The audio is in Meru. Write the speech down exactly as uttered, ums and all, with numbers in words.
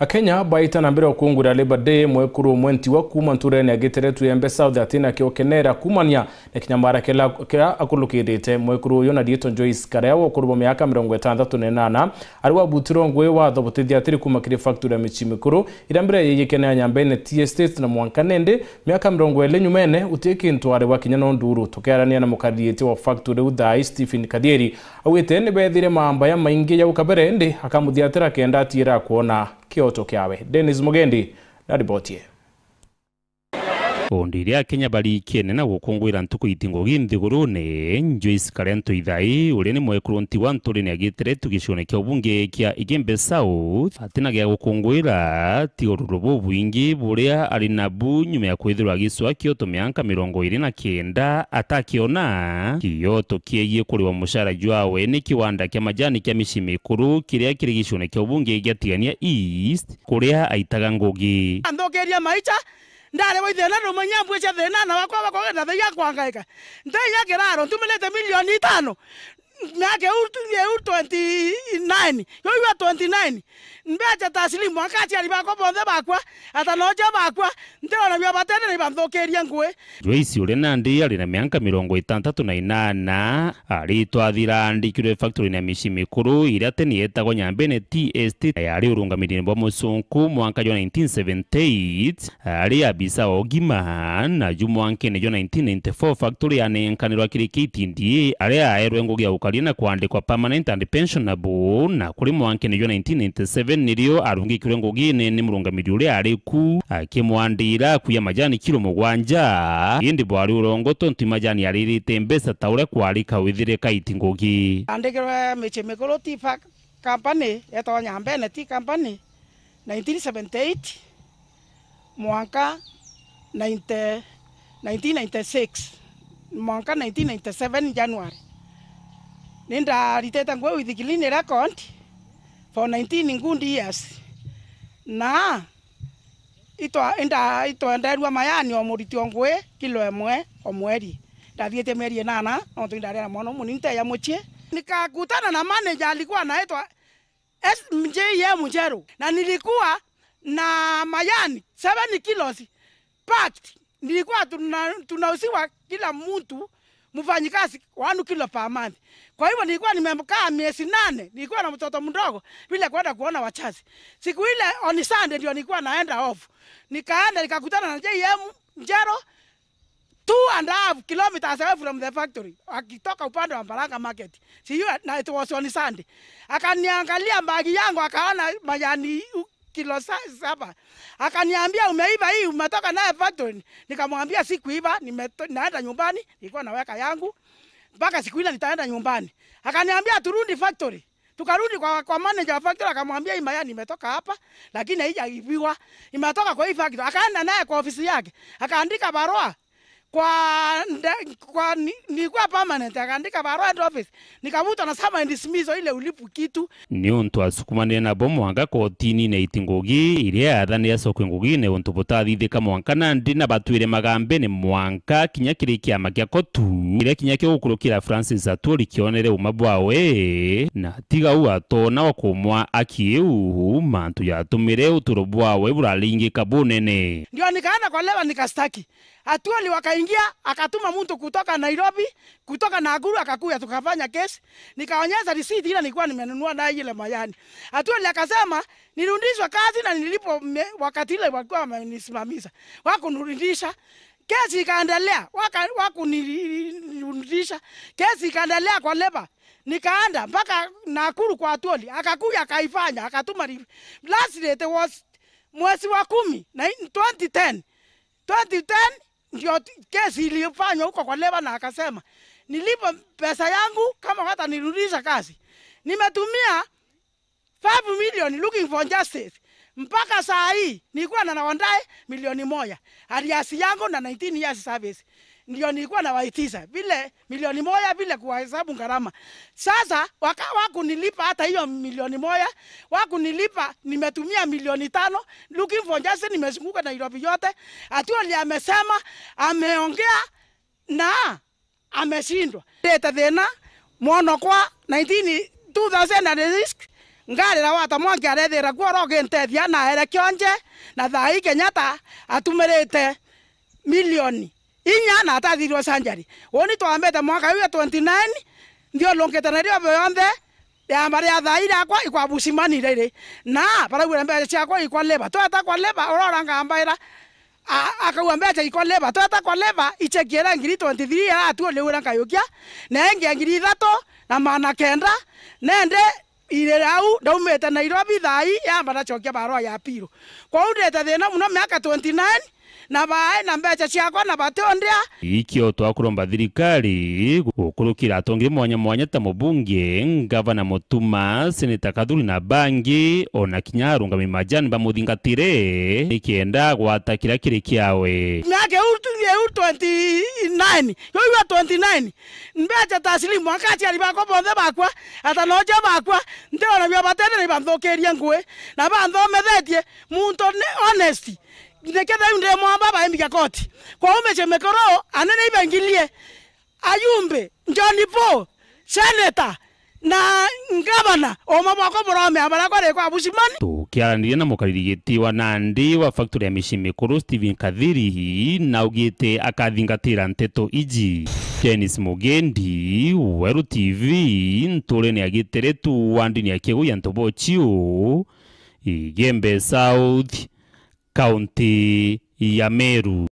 Akenya baita na mbere ukungwira Labour Day, mwekuru umwe ntiwa kuuma nturene ya Giteretu Embe South atina kio kenera kumania na kinyambara kila, kila akulukirite. Mwekuru uyu na riitwa Joyce Karea wa ukuru bwa miaka mirongo itantatu na inana, ari wabutirwe ngui watho butithia atiri kuuma kiri factory ya michii mikuru, ira mbere yeyikene ya Nyambene Tea Estate na mwanka nende, miaka mirongo iri nyumene, uti kintu ari wa kinya no nduru. Tukiarania na mukariritie wa factory u thaa ii, Stephen Kathieri, augite ni beethire maamba jamaingi ja gukabere, indi akamuthiatira kenda atiira kwona kioto kiawe. Dennis Mugendi na riboti ii. Undi iria Akenya barikiene na gukungwira ntuku iti ngugi nthigurune, Joyce Karea Ntoithai, uria ni mwekuru ntiwa nturene ya Giteretu gicione kia ubunge kia Igembe South, atina gia gukungwira ti ururu bubwingi buria ari nabu nyuma ya kwithirwa agicua kioto mianka mirongo iri na kenda atakiona. Kioto kiegie kuriwa mucara jwawe ni kiwanda kia majani kia michii mikuru kiria kiri gicione kia ubunge gia Tigania East, kuria aitaga ngugi. Anthukiria maicha, ndari wa ithina, ndumenya mbwije thina, na wakwa bakogenda thaiga kwangaika. Ntinya kiraro, ntumirite milioni itano. Miaka iu, iu twenty nine, yo iwa twenty nine, mbecha taslimu, aka aciari bakwa bonthe bakwa, atanoja bakwa, ntirona bio batene ni banthukirie ngui. Joyce, uria nandi ari na mianka mirongo itantatu na inana, aritwa athira andikirwe factory-ini ya michii mikuru iria tene yetagwa Nyambene Tea Estate, yari urungamirine bwa musunku mwanka jwa nineteen seventy eight, ari abisa wa ugima, na ju mwankene jwa nineteen ninety-four factory yanenkanirwa kiri K T D A, aria aerwe ngugi ya gukaria na kwandikwa permanent and pensionable, na kuri mwankene jwa nineteen ninety-seven nirio arungikirwe ngugine ni murungamiri uria ari ku, akimwandira akuya majani kilo mugwanja, indi bwari urongo tontu i majani aririte mbeca ta uria kwari kawithire kaiti ngugi. Andikirwe michii mikuru tea fac-, company, yetagwa Nyambene Tea Company, nineteen seventy eight, mwanka ninety, nineteen ninety six, mwanka nineteen ninety seven January. Nindaritite ngui with clean record for nineteen good years. Na itwa-, inda-, itwenderua mayani o muriti o ngui kilo imwe o mweri. Ndathiite mieri inana, nontu indaria na mwana umunini nteya mucii. Nikakutana na manager alikuwa anaitwa S-, J M Njeru, na nilikuwa na mayani seven kilos packed. Nilikuwa tuna-, tunauziwa kila mtu mfanyikazi one kilo per month. Kwa hivyo nilikuwa nimekaa miezi nane, nilikuwa na mtoto mdogo, bila kwenda kuona wazazi. Siku ile on Sunday ndio nilikuwa naenda off. Nikaenda nikakutana na J M Njeru, two and a half kilometers away from the factory, akitoka upande wa Mbaranga Market. Si hiyo, na it was on Sunday. Akaniangalia bagi yangu, akaona majani u-, kilo sa-, saba. Akaniambia, "Umeiba hii, umetoka naye factory?" Nikamwambia, "Sikuiba, nimeto-, naenda nyumbani, nilikuwa naweka yangu. Mpaka siku ile nitaenda nyumbani." Akaniambia, "Turudi factory." Tukarudi kwa, kwa manager wa factory, akamwambia, "Hii mayani imetoka hapa, lakini haijaibiwa. Imetoka kwa hii factory." Akaenda naye kwa ofisi yake, akaandika barua kwa nda-, kwa ni-, nilikuwa permanent, akaandika barua head office. Nikavutwa na summary and dismissal ile ulipwi kitu. Niuntu asukumanire nabo mwanka kotini na iti ngugi iria yathanire acokwe ngugine untu butathithika mwanka nandi na batwire magambene mwanka kinya kiri kiama kia kotu, kiria kinya kio gukurukira Francis Atwoli kionere uma bwawe, na tiga u atoona o kumwa aki iu, mantu jatumire uturo bwawe buraringika bunene. Ndio nikaenda kwa Labour nikastaki. Atwoli wakaingia, akatuma mtu kutoka Nairobi, kutoka Nakuru, akakuja tukafanya kesi. Nikaonyesha receipt ile nilikuwa nimenunua naye ile mayani. Atwoli akasema nirudishwe kazi na nilipo me-, wakati ile walikuwa wamenisimamisha. Wakunirudisha. Kesi ikaendelea, waka-, wakunirudisha. Kesi ikaendelea kwa Labour. Nikaenda mpaka Nakuru kwa Atwoli, akakuja akaifanya, akatuma re-, lastly it was mwezi wa kumi na twenty ten. Twenty ten ndio t-, kesi ilifanywa huko kwa Labour na akasema, "Nilipo pesa yangu kama watanirudisha kazi." Nimetumia five million looking for justice. Mpaka saa hii nilikuwa na nawandae milioni moja. Alias yangu na nineteen years service. Ndio nilikuwa nawaitisha. Vile milioni moja vile kuwahesabu gharama. Sasa waka-, wakunilipa hata hiyo milioni moja, wakunilipa, nimetumia milioni tano, looking for justice, nimezunguka Nairobi yote. Atwoli amesema, ameongea na ameshindwa. Ndete thina, mwanokwa nineteen, two thousand and six, ngarira wata mwanki arethira kuo oro gintethia na aere kionje, na thaa ii Kenyatta atumirite milioni inya na atathirwe surgery. Uni twambite mwaka uyu wa twenty nine, nthiurungite nario yonthe, yamba ria thaa ii riakwa ikwa Bushimani riri. Na baraugire mbeca ciakwa ikwa leba. Tweta kwa leba, urora ngambaira, a-, akauga mbeca ikwa leba. Tweta kwa leba, icheki iria ngiri twenty three iratuuliwira nkayukia, na ingi ya ngiri ithatu na maana kenda, nende iri au, ndaumite Nairobi thaa ii, yamba ndacokia barua ya appeal. Kwou ndite thina muno miaka twenty nine, na baai na mbeca ciakwa na bationdia. Ikio twakuromba thirikari gukurukira atongeria mwanya mwanya ta mubunge, ngavana Mutuma, seneta Kathuri na bangi, ona kinya arungami majani bamuthingatire, nikenda gwata kiria kiri kiawe. Miaka iu, iu twenty nine, iu iu twenty nine, mbeca taslimu, aka aciari bakwa bonthe bakwa, atanoja bakwa, ntiona bio batene na ibanthukirie ngui, na banthomethetie, muntu ni honest. Nikethira iu ndi mwamba baimbiga koti. Kwou micii mikuru, anene ibangirie, ayumbe, John Paul, seneta, na ngavana, uma bwakwa buromea baria kwari kwa Bushimani. Tukiaraniria na mukariri giti wa Nandi wa factory ya micii mikuru, Stephen Kathiri, naugite akathingatira nteto iji. Dennis Mugendi, Weru T V, nturene ya Giteretu, wandini ya Kigu ya Ntobochiu, Igembe South, kaunti ya Meru.